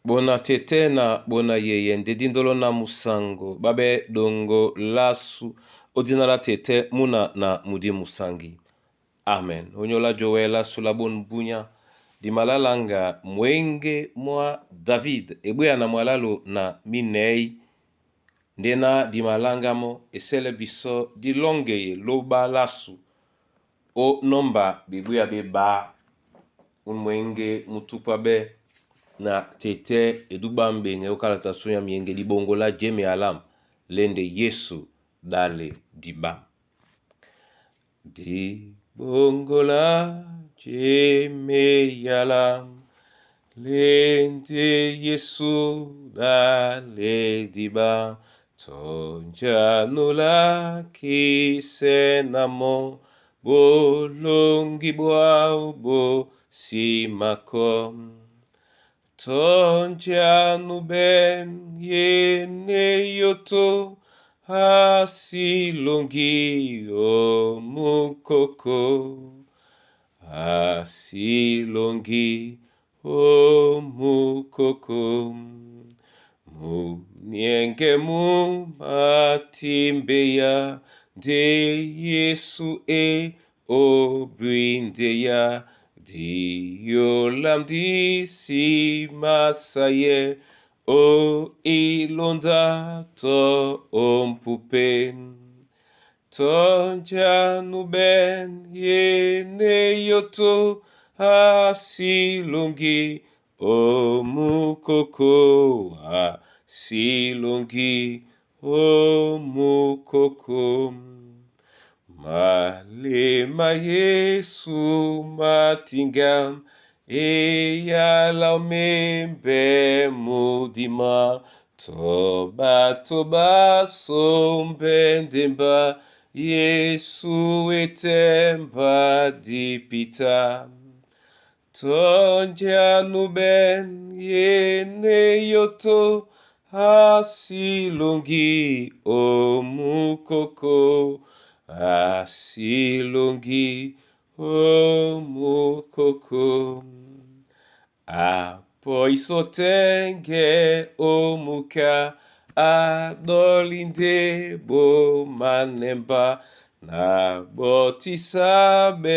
Bona tete na bona yeye nde dindolo na musango babe dongo lasu odina la tete muna na mudi musangi. Amen. Onyola joela sula bon bunya dimalalanga mwenge mwa David ebweya na mwalalo na minei nde na dimalangamo esele biso dilongeye loba lasu o nomba bebweya beba un mwenge mutukwa be na tete eduba mbenge okalata sunya mienge libongo la jeme alam lende Yesu dale diba. Libongo la jeme yalam lende Yesu dale diba tonjanula kisenamo bolongi bwao bo simako tonjanu ben yene yoto asilongi omukoko asilongi omukoko munienge mu matimbeya nde Yesu e obwindeya diolam disimasaye o ilonda to ompupe tonjanu ben yene yoto asilongi omukoko asilongi omukoko malema Yesu matingam eyala omembe mudima toba toba sombendemba Yesu etemba dipita tonjanu ben yene yoto asilongi omukoko asilongi omukoko apoisotenge omuka adolinde bomanemba na botisabe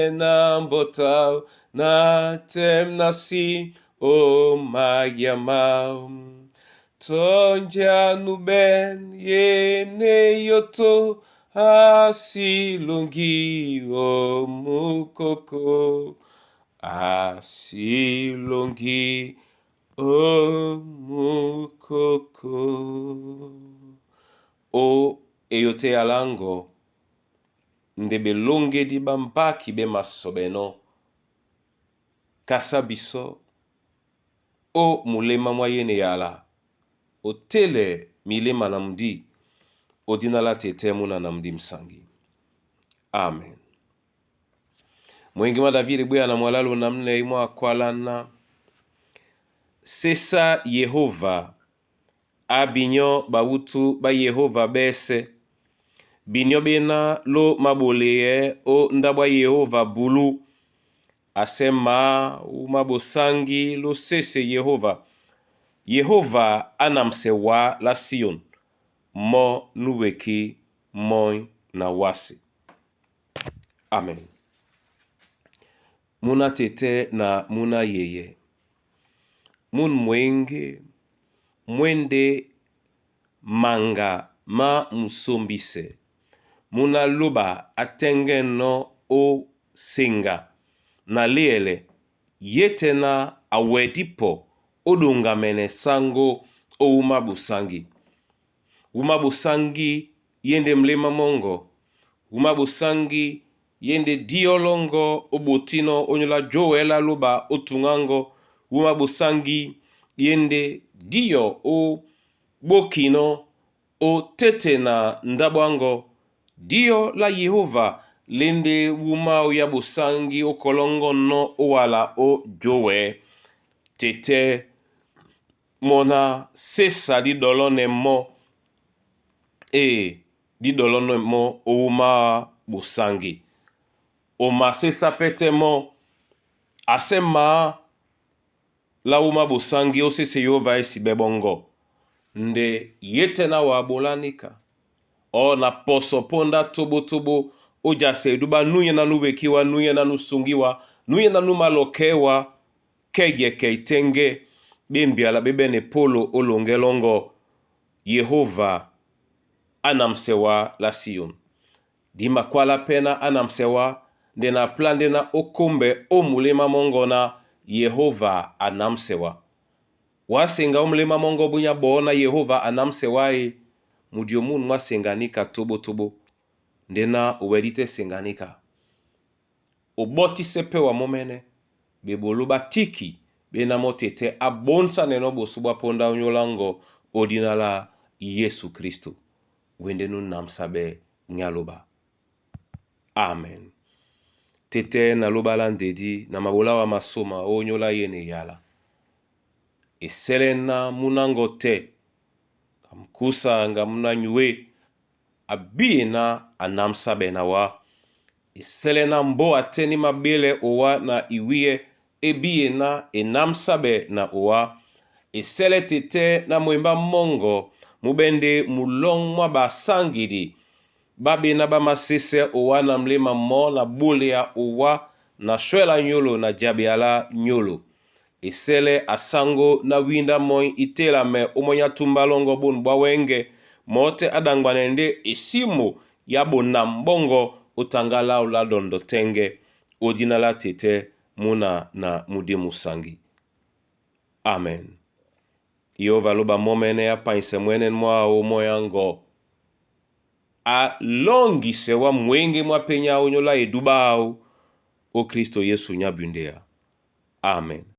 na mbota na temnasi omayama tonjanu ben yene yoto asilongi omukoko asilongi omukoko o eyote yalango nde belongedi bampaki be masobeno kasa biso o mulema mwa yene yala otele milema na mdi odina la tete muna na mdi msangi. Amen. Mwenge mwa David bweya na mwalalo na mne mwa kwalana sesa Yehova abinyo bawutu ba Yehova bese binyo bena lo maboleye o ndabwa Yehova bulu asema umabosangi lo sese Yehova Yehova anamsewa la Sion mo nuweki moi na wasi. Amen. Muna tete na muna yeye mun mwenge mwende manga ma musombise muna loba atengeno o senga na liele yetena awedipo odongamene sango ouma bosangi uma bosangi yende mlema mongo uma bosangi yende diolongo obotino onyola joela loba otungango uma bosangi yende dio o bokino o tete na ndabwango dio la Yehova lende wuma ya bosangi okolongo no owala o jowe tete mona sesa didolo mo e didolo ne mo owuma bosangi oma sesa pete mo asema La wuma bosangi osese Yehova esi bebongo nde yete na wa bolanika o na poso ponda tobotobo ojase eduba nuye na nubekiwa nuye na nusungiwa nuye na numalokewa keyeke itenge bembiala bebene polo olongelongo Yehova anamsewa la Sion dima kwala pena anamsewa nde na pla nde na okombe omulema mongo na Yehova anamsewa wasenga omulema mongo bunya bona Yehova anamsewa e mudio munu mwasenganika tobotobo nde na owedi te senganika obotise pe wa momene bebolo batiki bena motete abonsa neno bosu bwa ponda onyolango odina la Yesu Kristo wende nu namsa be nyaloba. Amen. Tete na loba la ndedi na mabola wa masoma onyola yene yala esele na munango te amkusa nga muna nyue abiye na anamsa be na wa esele na mbo ateni mabele owa na iwiye ebiye na enamsa be na owa esele tete na mwemba mongo mubende mulong mwa basangidi babe na bamasese owa na mlema mo na bulea owa na shwela nyolo na jabiala nyolo esele asango na winda moi itela me omonya tumbalongo bonu bwa wenge mote adangbane nde esimo ya bona mbongo otangala ola dondo tenge odina la tete muna na mudi musangi. Amen. Yehova loba momene apaise mwene mwao moyango alongise wa mwenge mwapenya onyola edubao o Kristo Yesu nyabundea. Amen.